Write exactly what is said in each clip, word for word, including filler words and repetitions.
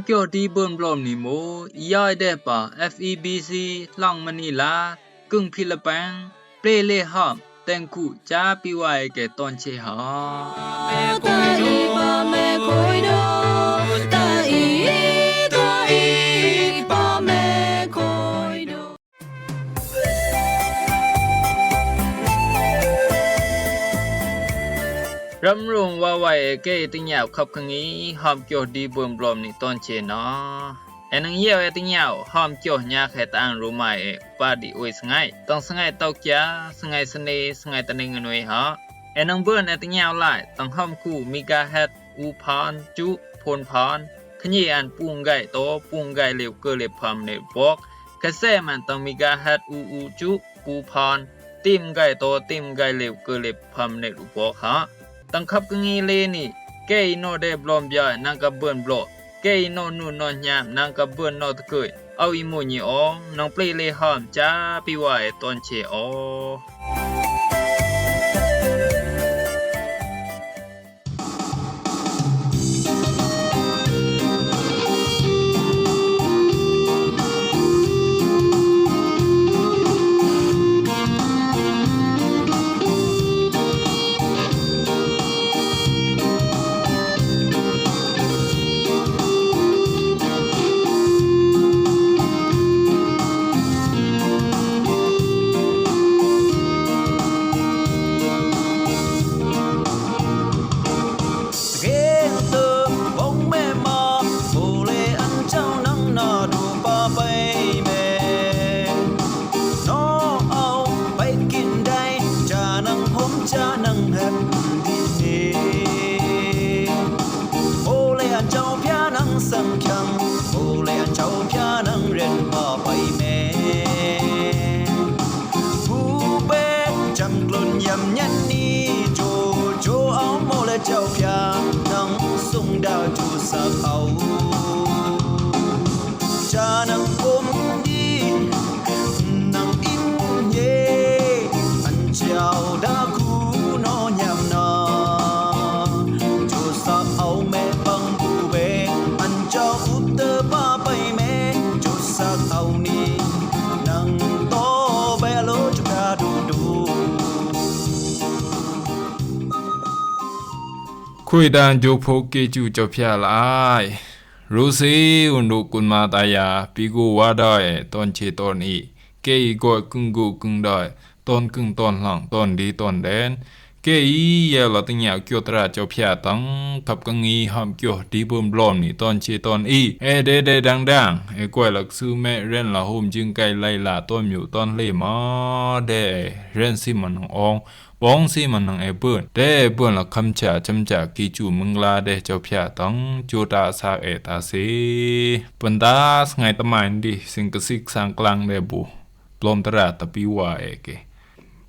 Kyo di bun blom ni mo, i yoi de pa F E B C, Long Manila, Kung Philippines, Play Le Hop, Tengku, Cha Pi Wai ke ton che ha. Ram rung wa wai e ke i tǝnyaw khap kǝngi, hom kyo di bun blom ni ton che na. E nang yeo e tǝnyaw, hom kyo nya khe tang ru mai e, pa di ui sngai. Tang sngai tau kia, sngai sene, sngai tane ngan ui ha. E nang bun e tǝnyaw lai, tang hom ku megahertz u phan, chu, phun phan. Khenyi an pung gai to, pung gai leu ke le pham ne bok. Khe se man tang megahertz u u chu, pu phan. Tim gai to, tim gai leu ke le pham ne u bok ha. Tang khap kǝngi le ni, ke i no de blom bia nang ka bun blo. Ke i no nu no nyam nang ka bun no tǝkui. Au i mu nyi ong, nang Play Le Hop Cha Pi Wai ton che o. Geng tơ bong me ma, bu le an chau nang na du pa pai me. No au pai kin dai, cha nang hom cha nang hep di ni. Bu le an chau pia nang sang kiang, bu le an chau pia nang ren pa pai me. Pu be chang klun yam nyan ni jo jo au mo le chau pia nang sung da ju sak au. Cha nang kum di nang im ye an chau da ku no nyam na. Ju sak au me pang pu be an chau u te pa pai me. Ju sak au ni nang to be lo ju da du du. Khui dan ju pho ke ju chau pia lai. Ru si un du kun ma ta ya pi gu wa da e ton che ton i. Ke i go kung gu kung da e ton kung ton lang ton di ton den. Ke i ye la tǝnyaw kyo tǝra chau pia tang khap kǝngi hom kyo di bun blom ni ton che ton i. E de de dang dang. E kwai lak su me ren la hom jing kai lai la ton myu ton le ma de ren si man nang ong. Bong si man nang e bun. De bun la kham cha cham cha ki chu mung la de chau pia tang chu ta sak e ta si. Pun ta sngai ta mai ndi sing ka sik sang klang de bu. Blom tǝra ta pi wa e ke.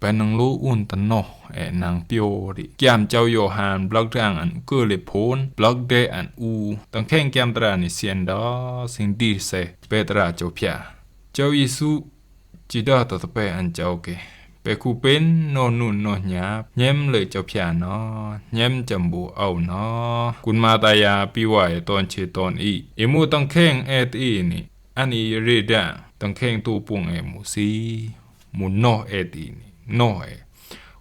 Pen nang lu un ta no e nang pio di. Kiam chau Yohan blak dang an ke le phun, blak de an u. Tang kheng kiam tǝra ni sien da sing di se. Pe tǝra chau pia. Chau Yesu Chi da ta ta pe an chau ke. Pe ku pen no nun no nyap, nyem le chau pia no, nyem cham bu au no. Kun ma ta ya pi wa e ton che ton i. I mu tang kheng et i ni, an i re dang, tang kheng tu pung e mu si. Mu no et i ni, no e.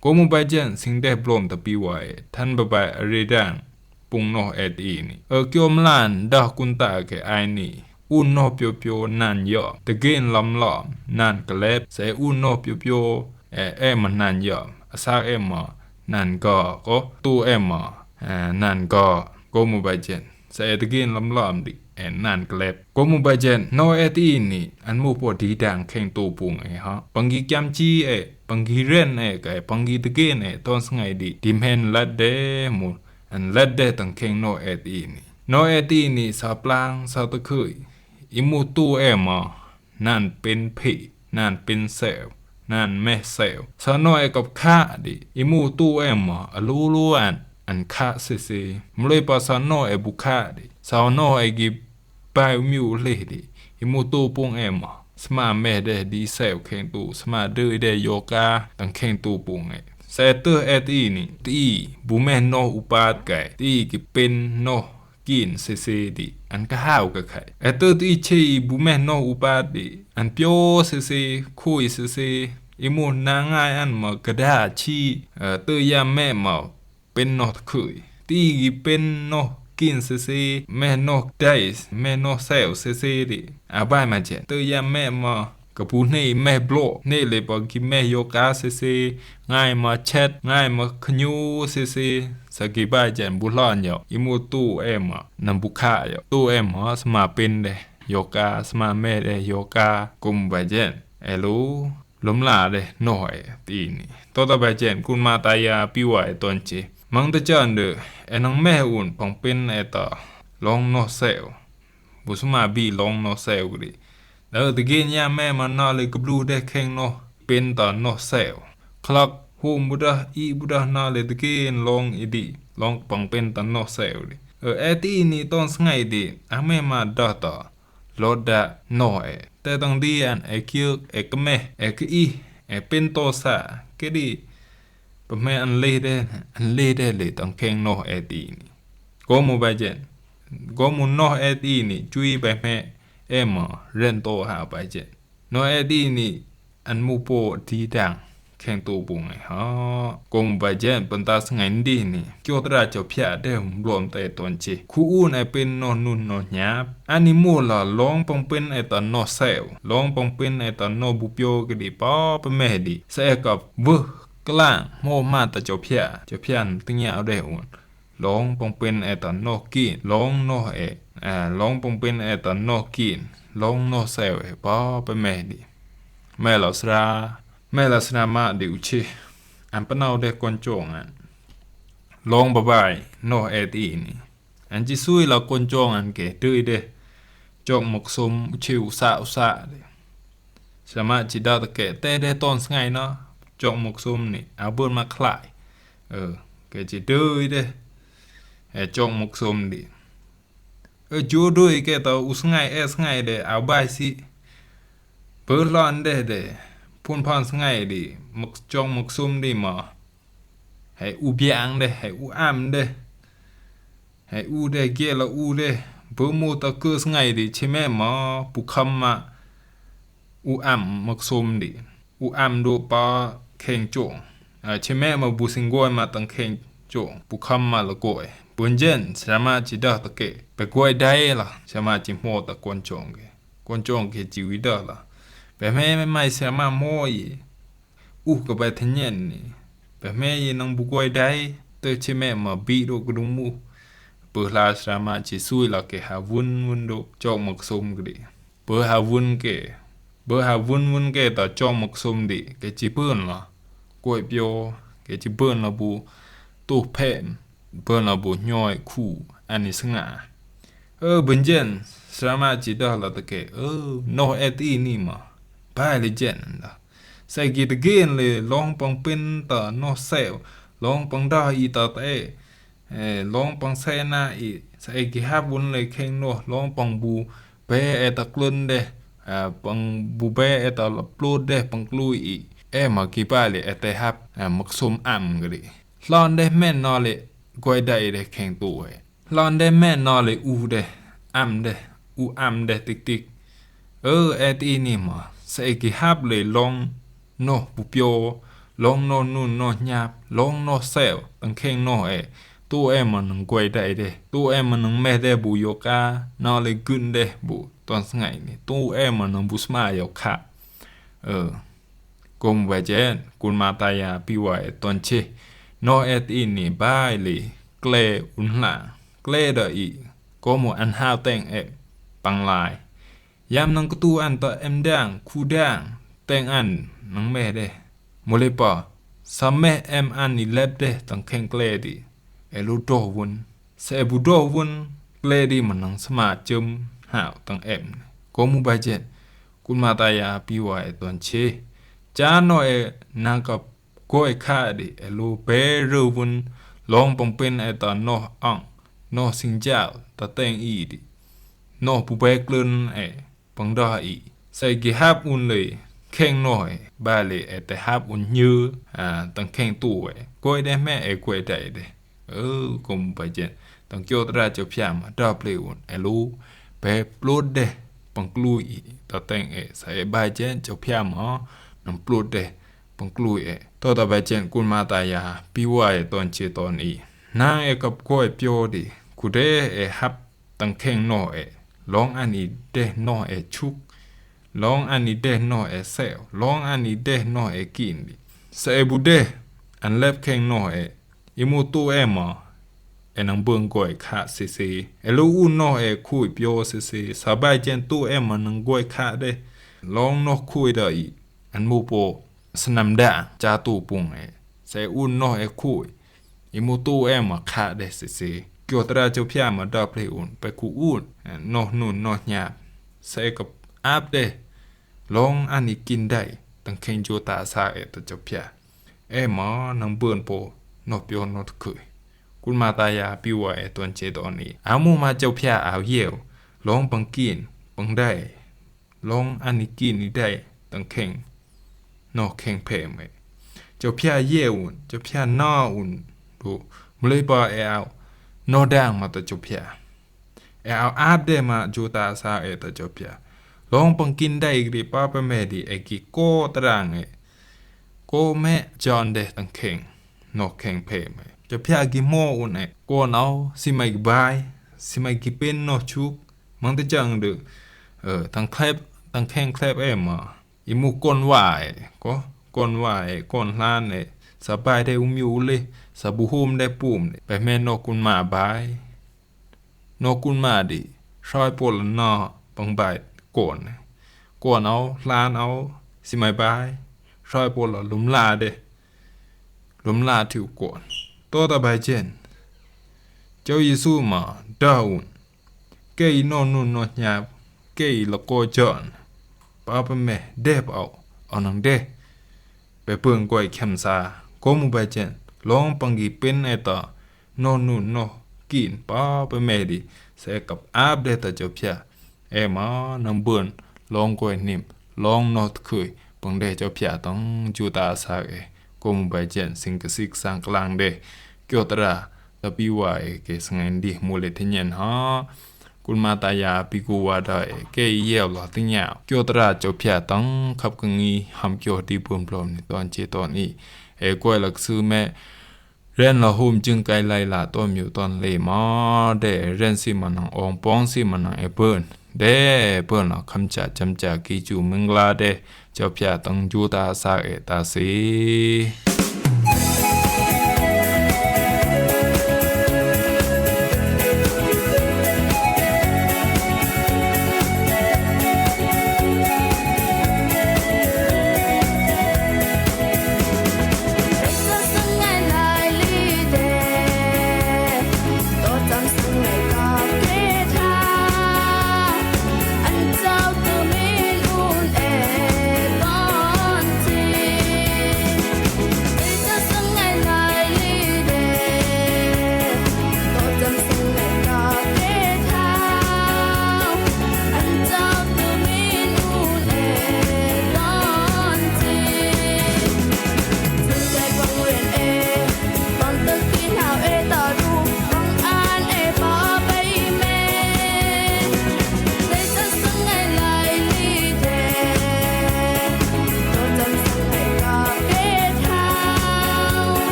Ko mu ba jen sing de blom ta pi wa e, than ba ba re dang, pung noh et i ni. Ơ kiom lan dah kun ta ke ai ni. Un noh pio pio nan yom. Tơ gen lam lam nan kelep. Se un noh pio pio e, e ma nan yom. Asak e ma nan ga ko. Tu e ma, e, nan ga. Ko mu ba jen. Se tơ gen lam lam di e nan kelep. Ko mu ba jen. Noh et i ni. An mu po di dang kheng tu pung e ha. Pang gi kiam chi e. Pang gi ren e ka e. Pang gi tơ gen e. Ton sngai di. Di men lat de mu. An lat de tang kheng noh et i ni. Noh et i ni sa plang sa tơ khơi. I mu tu e ma. Nan pen phe. Nan pen seu. Nan meh seu. Sa noh e kap kha di. I mu tu e ma. A lu lu an. An kha se se. Mloi pa sa noh e bu kha di. Sa noh e gi Bai u miu leh di, i mu tu pung e ma. Sma meh deh di seu kheng tu, sma deh deh yoka tang kheng tu pung e. Se teh et i ni, ti i bu meh noh u pat kai, ti i ki pen noh kin sese di, an ka hao ka khai. E tơ ti che i bu meh noh u pat di, an pio sese, khoi sese, i mu na ngai an ma ka da chi, e, tơ ya meh ma pen noh khoi. Ti gi pen noh kin sese, meh noh dai, meh noh seo sese di. A bai ma jen. Tơ ya meh ma ka bu ne meh blo, ne le pa ki meh yo ka sese, ngai ma chet, ngai ma khnyu sese, sa ki bai jen bu hlan yo. I mu tu e ma, nam bu kha yo. Tu e ma, sma pen de, yo ka, sma meh de, yo ka, kum bai jen. E lu, lum la de, noh e ti ni. To ta bai jen, kun ma ta ya, pi wa e ton che. Mang ta jan de, e nang meh un, pang pen e ta, long noh seo. Bu sma bi long noh seo kri. Dau ti gen ya meh ma na le ka blu de kheng noh, pen ta noh seo. Khlak hum bu da, i bu da na le ti gen long i di, long pang pen ta noh seo di. E, e ti ni ton sngai di, a meh ma da ta. Lo da noh e. Te tang di an e kiek, e ka meh, e ka i, e pen to sa, ke di, pa meh an le de, an le de le tang kheng noh e ti ni. Ko mu bai jen. Ko mu noh e ti ni, chui bai meh, e ma, ren to ha bai jen. Noh e ti ni, an mu po ti dang. Kheng tu bu ngai ha. Ko mu bai jen, pan ta sngai ndi ni. Kyo tra cho pia de, hum blom te ton che. Khu un e pen noh nun noh nyap. Ani mu la long pang pen e ta noh seo. Long pang pen e ta noh bu pio ke di pa pa meh di. Sa e ka bu klang mo ma ta cho pia. Cho pia n ting ya de un. Long pang pen e ta noh kin, long noh e, e, long pang pen e ta noh kin, long noh seo e, pa pa meh di. Meh la sra, meh la sra ma di u che. An pa nau de kon chong an. Long ba bai, noh e ti ni. An chi sui la kon chong an ke, tui de. Chok mok som u che u sa u sa de. Sra ma chi da ta ke, te de ton sngai na. Chok mok som ni, a bun ma khlai. E, ke chi dui de. E, chok mok som di. E, jo dui ke ta u sngai, e sngai de, a bai si. Bơ lon de de. Pun pan sngai di, mok, chok mok som di ma. He u biang de, he u am de. He u de, ge la u de. Bơ mu ta kơ sngai di, chi meh ma, bu kham ma. U am mok som di. U am do pa kheng chong. A, chi meh ma bu sing goi ma tang kheng chong. Bu kham ma la goi. Bun jen, sra ma chi da ta ke. Pe goi dai la. Sra ma chi mo ta kon chong ke. Kon chong ke chi wi da la. Pe meh meh mai sra ma mo ye. U ka bai tha nyen ni. Pe meh ye nang bu goi dai. Te chi meh ma bi do ku dung mu. Pe la sra ma chi sui la ke ha vun vun do. Chok mok som ke di. Bơ ha vun ke, bơ ha vun vun ke ta chok mok som di, ke chi bơn la, koi pio, ke chi bơn la bu, tu phen, bơn la bu nyoi khu, ani snga. Ơ, bơn jen, sra ma chi da la ta ke, ơ, noh e ti ni ma, bai le jen da. Sa ki ta gen le, long pang pen ta noh seo, long pang da i ta te, E, long pang se na i, sa e ki hap un le kheng noh, long pang bu be e ta klun de, e, pang bu be e ta plot de, pang klui i. E ma ki ba le e te hap, e, mak sum am gri. Lon de men no le, goi dai de kheng tu e. Lon de men no le u de, am de, u am de tik tik. Ơ, e ti ni ma, sa e ki hap le long, noh bu pio, long noh nun noh nyap, long noh seo, tang kheng noh e, tu e ma nang goi dai de, tu e ma nang meh de bu yo ka, noh le gun de bu, ton sngai ni, tu e ma nang bu sma yo ka. Ơ, kum wa jen, kun ma ta ya pi wa e ton che, noh e ti ni bai le, kle un la, kle da i, ko mu an hao teng e, pang lai. Yam nang ktu an ta em dang, khu dang, teng an nang meh de. Mu le pa, sa meh em an i lep de tang kheng kle di. E lu doh vun. Sa e bu doh vun, kle di ma nang sma chum, hao tang em. Ko mu ba jen. Kun ma ta ya pi wa e ton che. Cha no e nang ka Goi ka di e lu be rơ vun long pang pen e ta noh ang, noh sing jal, ta teng i di. Noh bu be klun e pang dah i. Sa e ki hap un le kheng noh e, ba le e te hap un nyơ, a, tang kheng tu e. Goi de meh e goi dai de. Ơ, kum ba jen. Tang kyo tara Jøpia ma dø ple un elu pe plot de pangklu i ta teng e sa e bai jen Jøpia ma nang plot de pangklu e. To ta bai jen kun ma ta ya pi wa e ton che ton i. Nang e kap ko e pyo di ku de e hap tang keng no e. Long ani de no e chuk. Long ani de no e seo. Long ani de no e kin di. Sa e bu de an lep keng no e. I mu tu e ma e nang bøn goi kha sisi. E lu u no e kui pyo sisi. Sa bai jen tu e ma nang goi kha de. Long no kui da i. An mu po snam da cha tu pung e. Sa e u no e kui. I mu tu e ma kha de sisi. Kyo tara Jøpia ma dø ple un pe ku un. No nun no nya. Sa e kap ap de. Long ani kin dai tang keng jo ta sa e ta Jøpia. E ma nang bøn po no pyo no tkui. Kun ma ta ya pi wa e ton che ton i. A mu ma Jøpia a yeo. Long pang kin, pang dai. Long ani kin i dai tang keng. No keng pe me. Jøpia yeo un, Jøpia na un. Du, mu le pa e au. No dang ma ta Jøpia. E au ap de ma jo ta sa e ta Jøpia. Long pang kin dai gri pa pe me di e ki ko trang e. Ko me jon de tang keng. No keng pe me. Jøpia gi mo un e. Ko nau, si mai gi bai. Si mai gi pen no chuk. Mang te jang de. E, tang klep, tang keng klep e ma. I mu kon wa e. Ko, kon wa e, kon hlan e. Sa bai de u mi u le. Sa bu hum de pum de. Pe me no kun ma bai. No kun ma di, soi pol na pang bai kon. Kon au, hlan au, si mai bai, soi pol lum la de. Lum la tiu kon. To ta bai jen. Jø Yesu ma, da un. Ke i no nun no nyap, ke i la ko jon. Pa pe me, de pa au, au nang de. Pe pung koi kem sa, ko mu bai jen. Long pang gi pen e ta. No nun no kin pa pe me di se kap ap de ta Jøpia. E ma nang bun long koi nim long no tkui pang de Jøpia tang ju ta sa e. Ko mu bai jen sing ke sik sang klang de. Kyo tara ta pi wa e ke sngin di mu le te nyen ha. Kun ma ta ya pi ku wa da e ke yel la te nya. Kyo tara Jøpia tang kap ke ngi ham kyo di bun blom ni ton che ton i. E koi lak su me. Ren la hum jing kai lai la to miu ton le ma de ren si ma nang ong pong si ma nang e bun. De e bun la kham cha cham cha ki ju ming la de Jøpia tang ju ta sa e ta si.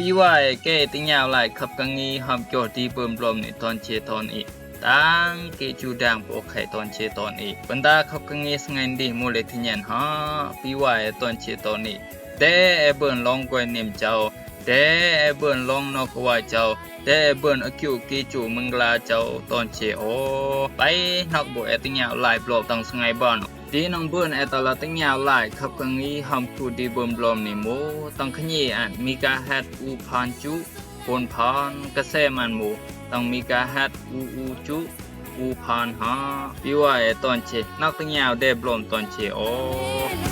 Pi wa e ke ti nyau lai khap ka ngi ham kyo ti bum blom ni ton che ton i. Tang ke chu dang po khai ton che ton i. Panda khap ka ngi sngain di mu le ti nyen ha. Pi wa e ton che ton i. Te e bun long koi nim chau. Te e bun long nok wa chau. Te e bun a kyu ki chu mung la chau ton che o. Pai nok bo e ti nyau lai blom tang sngai bon. Ti nang bun e ta la ti nyau lai khap ka ngi ham kyu di bum blom ni mu. Tang ka nyi an megahertz u phan chu. Pon phan ka se man mu. Tang megahertz u u chu. U phan ha. Pi wa e ton che. Nak ti nyau de blom ton che o.